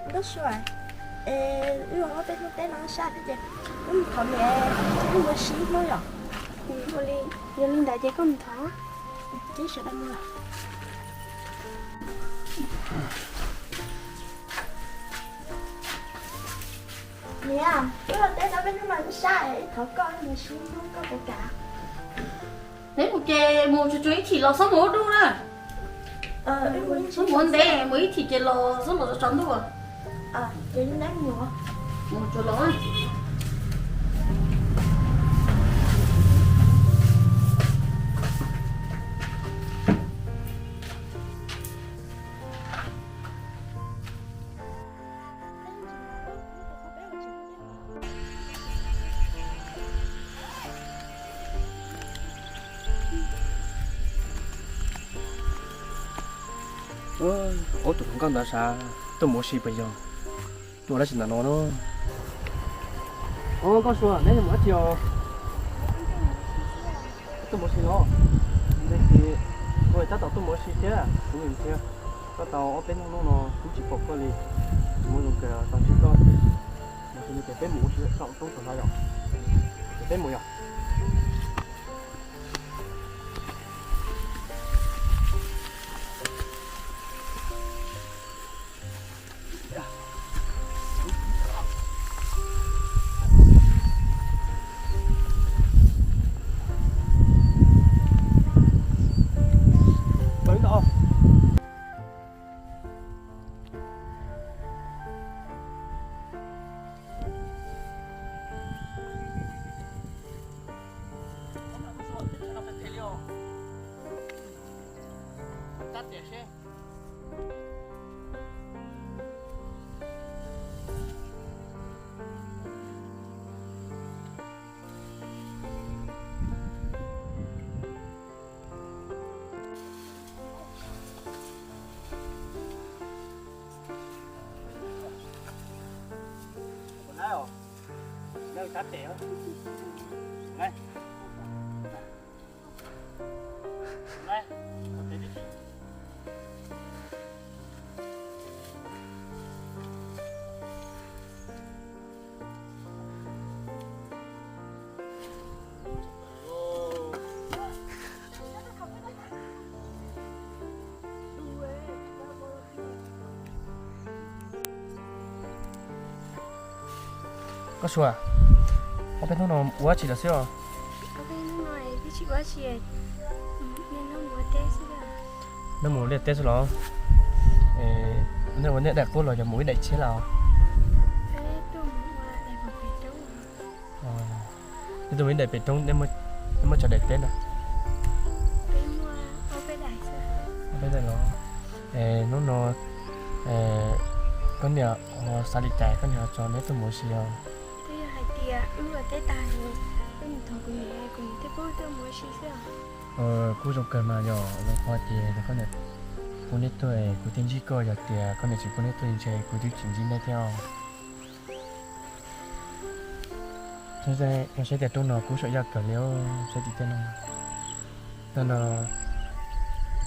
Nkauj Sua, es wb ob peb hnub teb no sab thiab ces wb mus thov niam wb mus ua si ib hnub yom? Ua li, yog li ntawd ces koj mus thov. Ces sawv daws mus. Niam, wb ua teb no peb hnub no wb sab es wb thov koj wb mus si ib hnub koj puas kam? Neb mus ces mus tsuag tsuag ib chim los xob mus ua dub na. Mus ntev, mus ib chim ces los xob los tsaus ntuj. Ces neb mus, mus tsuag los. Ob tug hluas nkauj ntawd sav tuaj mus ua si puas yog? Tuaj dab tsi ntawm no na? Os, Nkauj Sua, neb mus dab tsi os? Tuaj mus ua si los? Ntawd ces kuv tab tom tuaj mus ua si thiab, kuv nim tias koj tau ob peb hnub no kuv tsis pom koj li, kuv mus zoo kawg tau ntsib koj. Mas kuv tias peb mus ua si saum roob saum no yom? Ces peb mus yom? Nkauj Sua, ob peb hnub no ua dab tsi lawm xwb os? Ob peb hnub no twb tsis ua dab tsi, neb mus liaj teb xwb los? Neb ua neb daim qub los yog mus ib daim tshiab los? Neb tuaj mus ib daim pem roob, neb muaj tsawg daim teb na? Ob peb daim los? Es hnub no koj niam ho xav li cas koj niam ho tso neb tuaj mus ua si os? Twb yog hais tias wb ua teb tag, wb mus thov kuv niam, kuv niam thiaj pub tuaj mus ua si xwb. Kuj zoo kawg mas yog zoo qhov tias koj niam pub neb tuaj, kuv thiaj ntsib koj, yog tias koj niam tsis pub neb tuaj ntshe kuv twb tsis ntsib neb thiab os. Saib tias roob no kub saum yaj kawg li, saib tim tej no, tej no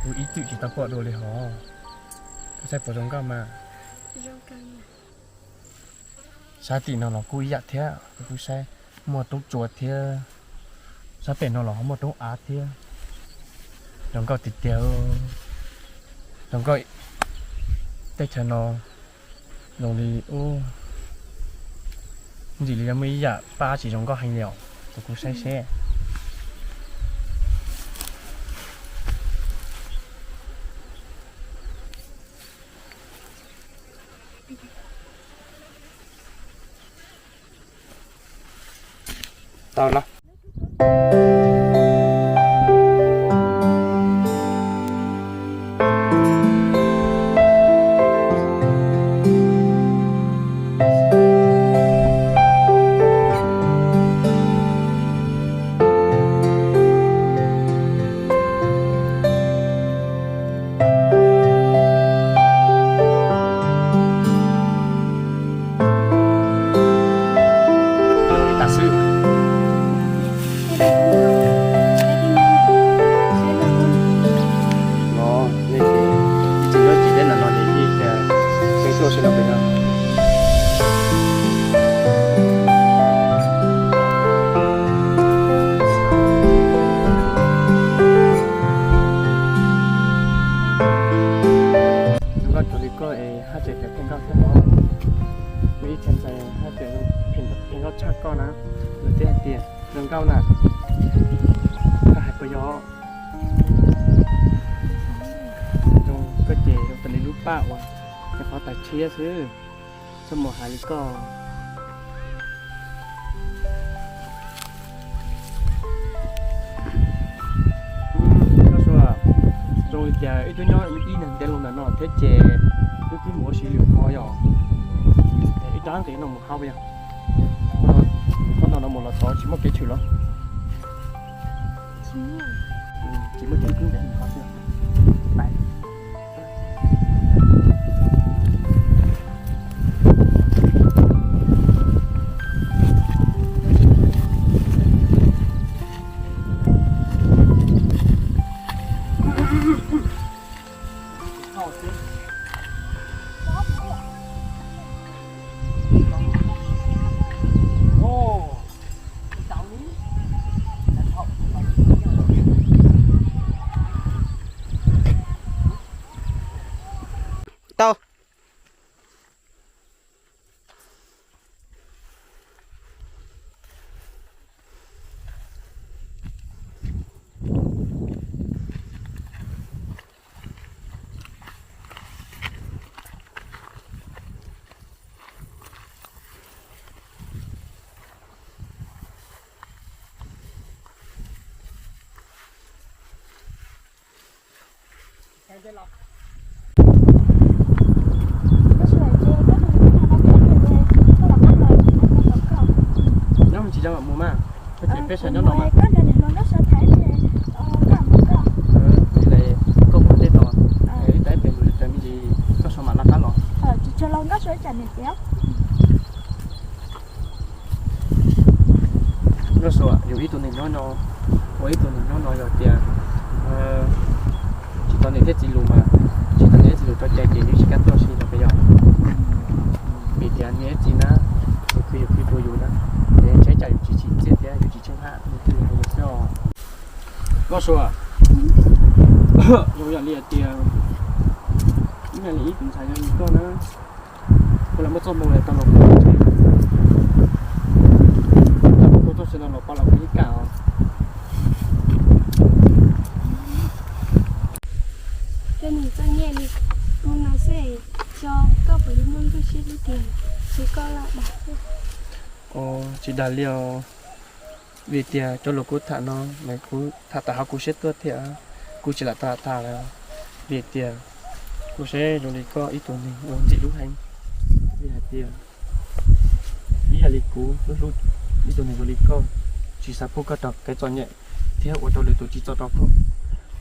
kuv ib txwm tsis tau pom dua li hos. Koj saib puas zoo nkauj mas? Sab tim no los kuj ib yam thiab, kuv saib muaj roob tsua thiab, sab pem no los ho muaj roob av thiab. Zoo nkauj tiag tiag. Zoo nkauj. Teb chaws no zoo li ub, ntxim li muaj ib yam pab tsis zoo nkauj heev li os, tus kuv saib seb. Tau los. Li tas xwb. Zoo nkauj cuag li koj es haj tseem phem nkauj thiab los? Muaj ib txhia ntxhais haj tseem phem nkauj tshaj koj na. Luag twb hais tias zoo nkauj na, koj hais puas yog? Zoo koj ces zoo tas li lub paj uas nyuam qhuav tawm tshiab xwb. Txhob mus hais li koj. Koj Sua, zoo li tias wb twb nyob ib neeg ntev loo ntawm no thiab ces wb twb mus ua si lwm qhov yom. Wb rov nqis no mus hauv yom. Qhov no no mus los tod tsis muaj kev tshwm los? Tsis muaj kev tshwm mus hauv xwb. Tau. Nyob mus tsis zoo mus mas, koj tseem peb sawv nyob no mas. Tsis li koj mus tej tod, ib tag ib pem mus li cas me ntsis koj so mam laj qab los. Nkauj Suav, yus ib tug neeg nyob no, ua ib tug neeg nyob no yog tias tsis tau niam thiab txiv lus mas, tsis tau niam thiab txiv lus tso cai ces yeej tsis kam tuaj si los puas yog? Vim tias niam thiab txiv na, yus khwv yus khwv rau yus na, es ntshe cas yus tsis tsim txiaj thiab yus tsis tsheej hab yus twb hais yus xwb os. Nkauj Suav, zoo yam li hais tias ib yam li ib tug ntxhais yog li koj na, kuv lam muaj txoj hmoo tau los kuv tsis, tau los kuv txoj sia no los pab los kuv ib kam os. Coj nws txoj nyiaj li hnub no xwb, xyov koj puas yuav muaj nkauj siab tib tiag li koj lawm dag. Tsis dag li os, vim tias cov lus kuv tham no mas kuv tham tawm hauv kuv siab tuaj thiab, kuv tsis lam tham tham lawm. Vim tias kuv saib zoo li koj ib tug neeg ua ntxim hlub heev, vim hais tias ib yam li kuv hlub ib tug neeg zoo li koj, tsis xav pub koj raug kev txom nyem thiab ua rau lwm tus tsim txom rau koj.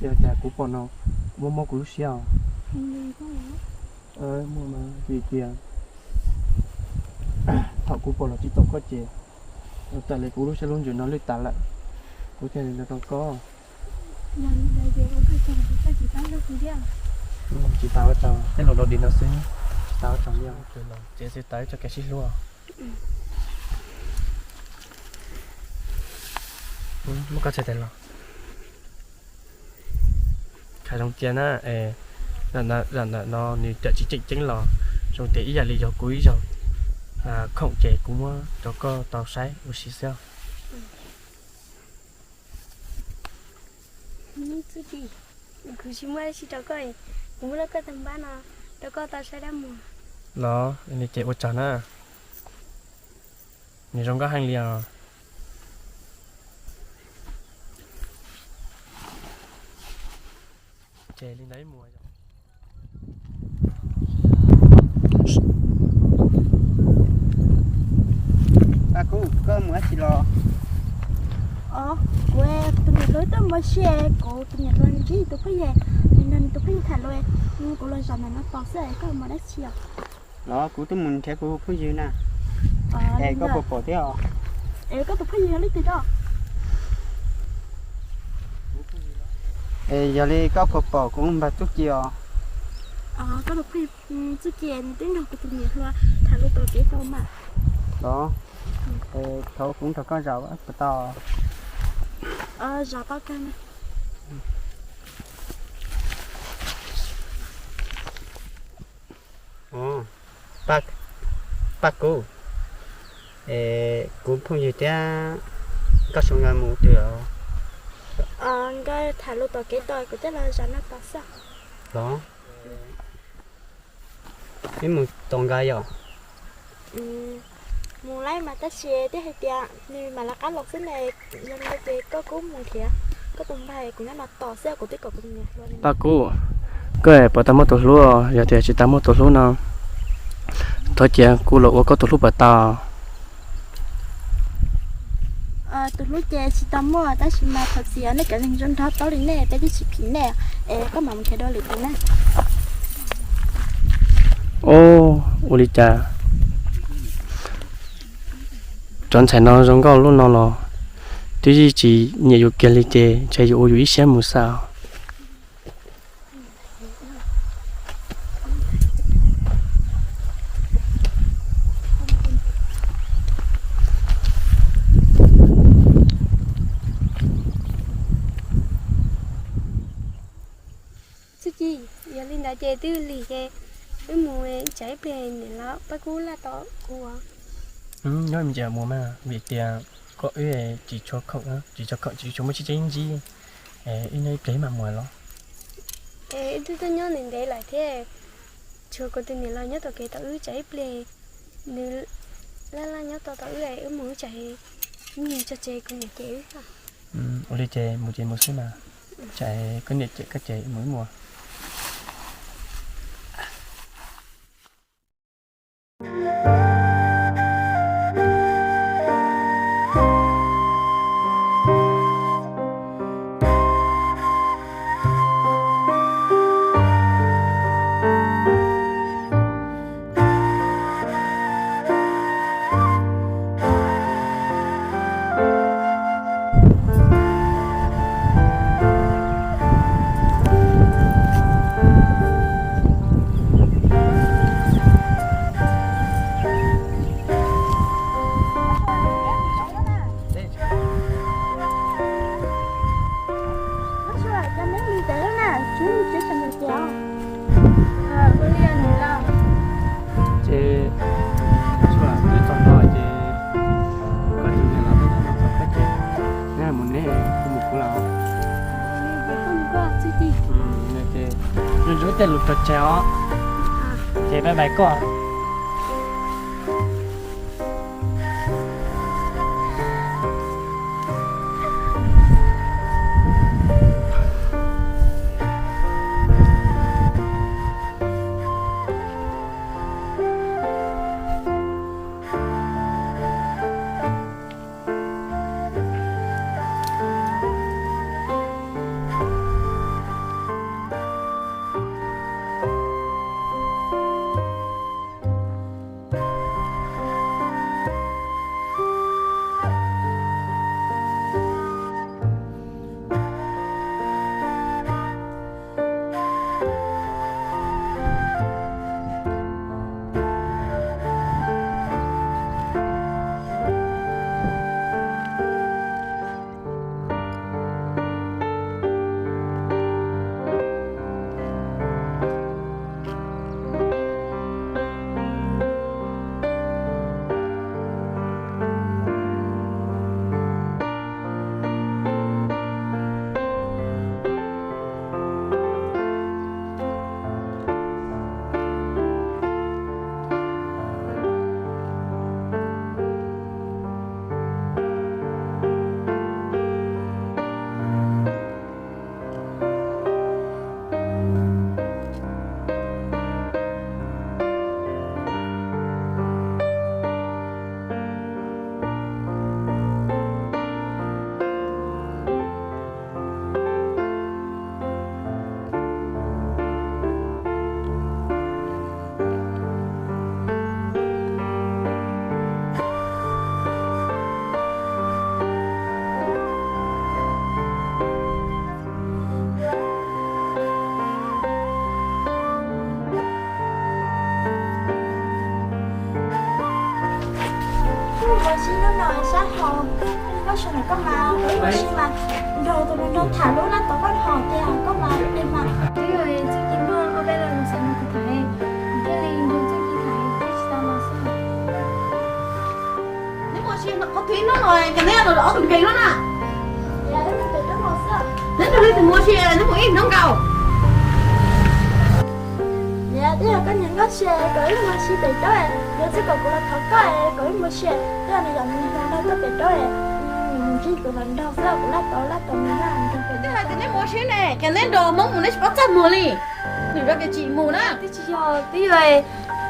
Yog tias kuv pom no, muab mob kuv lub siab os. Muaj mas, vim tias thaum kuv pom los tsis txaus koj ces, ua tas li kuv lub siab lub ntsws no lwj tas lawm, kuv thiaj li no rau koj. Tsis tas ua tsaug, tej lus dog dig no xwb, tsis tas ua tsaug li. Txiav txim tau ib txoj kev sib hlub. Muab koj txhais tes los. Khav zoo cia na, zam ntawm no nws cawm tsis tseem ceeb los zoo tias ib yam li yog kuv ib zaug khoom ces kuv muab rau koj tau saib ua si xwb. Kuv tsis muaj dab tsi rau koj, kuv muab rau koj tag npab no rau koj tau saib dab muag. Los li ces ua tsaug na, nws zoo nkauj heev li os. Ces li ntawd ib mus. Paj Kub, koj mus dab tsi los? Os, kuv tus niam hluas tuaj mus ua si, kuv tus niam hluas ntsib tus phooj ywg, nws nrog nws tus phooj ywg tham lus, kuv los zaum ntawm no tos xwb, koj mus dab tsi os? Los kuv twb mus nrhiav kuv phooj ywg na. Es koj puas pom thiab os? Es koj tus phooj ywg yog leej twg os? Es yog li koj puas pom kuv npawg Txuj Ci os? Koj tus phooj ywg Txuj Ci nws twb nrog kuv tus niam hluas tham lus tom kev tau mas. Los, es thov kuv nrog koj zaum puas tau? Zaum tau kawg. Paj Kub, es kuv phooj ywg thiab koj sau nkawd mus twg os? Nkawd tham lus tom kev tos kuv thiaj los zam no tos xwb. Los, wb mus tos nkawd yom? Mus lawm mas tab sis twb hais tias nws mam lawv qab los xwb ne, yog li ntawd ces koj kuj mus nrhiav koj tus npawg, kuv nyob no tos xwb, kuv twb kom kuv tus niam hluas. Paj Kub, koj puas tau muaj tus hlub? Yog tias tsis tau muaj tus hlub no, thov cia kuv los ua koj tus hlub puas tau? Tus hlub ces tsis tau muaj, tab sis mas thov txim, nej cov neeg zoo nraug tau li nej peb twb tsis phim nej, es koj mam mus nrhiav dua lwm tus na. Ub, ua li cas cov ntxhais no zoo nkauj luaj no los twb yeej tsis nyiam yus kiag li ces ntshe yuav ua yus ib siab mus xwb. Txuj Ci, yog li ntawd ces twb lig ces wb mus tsam ib pliag niam laus Paj Kub laj tos kuv. Nyob me ntsis mus mas, vim tias koj wb tsis tshua khoom, tsis tshua khoom, tsis tshua muaj tsis tseeb ntsib, wb nyob ib pliag mam mus los. Es wb twb tuaj nyob ntev ntev lawm thiab, tshuav kuv tus niam laus nyob tom kev tos wb, tsam ib pliag nws laj laj nyob tos tos wb, wb mus wb tsam nws tso tseg kuv niam cem wb. Ua li ces mus ces mus xwb mas, tsam koj niam cem koj ces mus wb mus. Ces txhua twb txog no ces koj tus niam laus twb txog no txog koj ces neb mus neb, kuv mus kuv lawm. Ces zoo zoo tej lus tso tseg os, ces bye bye koj. Ua si hnub no sab hau, koj sawv ntawm koj mas ua si mas nrog tus nraug tham lub laj tau koj hau tiag, koj mas li mas. Twb yog txuj ci muaj ob peb lo lus xav nrog kuv tham, kuv thiaj li nrog txuj ci tham, twb tsis tau los xwb. Ces neb ob tug nkees no na. Neb nrog leej twg mus ua si, neb mus ib hnub nkaus. Niam, twb yog koj niag Nkauj Sia kom wb mus ua si pem roob, yuav txib kom kuv los thov koj kom wb mus ua si, twb yog nws yog nws niag hluas nraug tuaj pem roob, nws mus ntsib kuv hluas nraug xwb, kuv laj tau laj tau nws na. Twb hais tias neb mus ua si ne, ces neb nrog Hmoob mus neb tsis paub txaj muag li. Nws yuav kev tsis mus na. Twb tsis yog, twb yog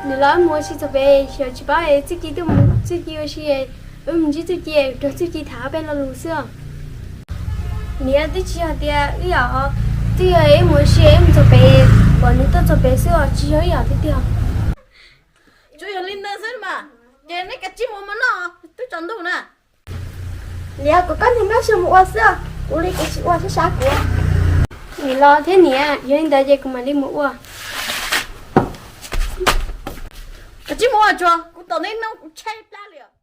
nws los wb mus ua si txog pem, xyov tsis paub Txuj Ci twb mus Txuj Ci ua si, wb mus ntsib Txuj Ci, raug Txuj Ci tham ob peb lo lus xwb. Niam, twb tsis yog tias wb yam, twb yog wb mus ua si wb mus txog pem, pom nws tuaj txog pem xwb os, tsis yog wb yam tiag tiag. Tsuas yog li ntawd xwb mas, ces neb kav tsij mus mus noj, twb tsaus ntuj na. Niam, kom koj niag Nkauj Sia mus ua xwb, kuv li kuv tsis ua, sab sab kuv. Niam los thiab niam, yog li ntawd ces kuv mam li mus ua. Kav tsij mus ua tsuag, kuv tos neb ib hnub kuv tshaib plab li os.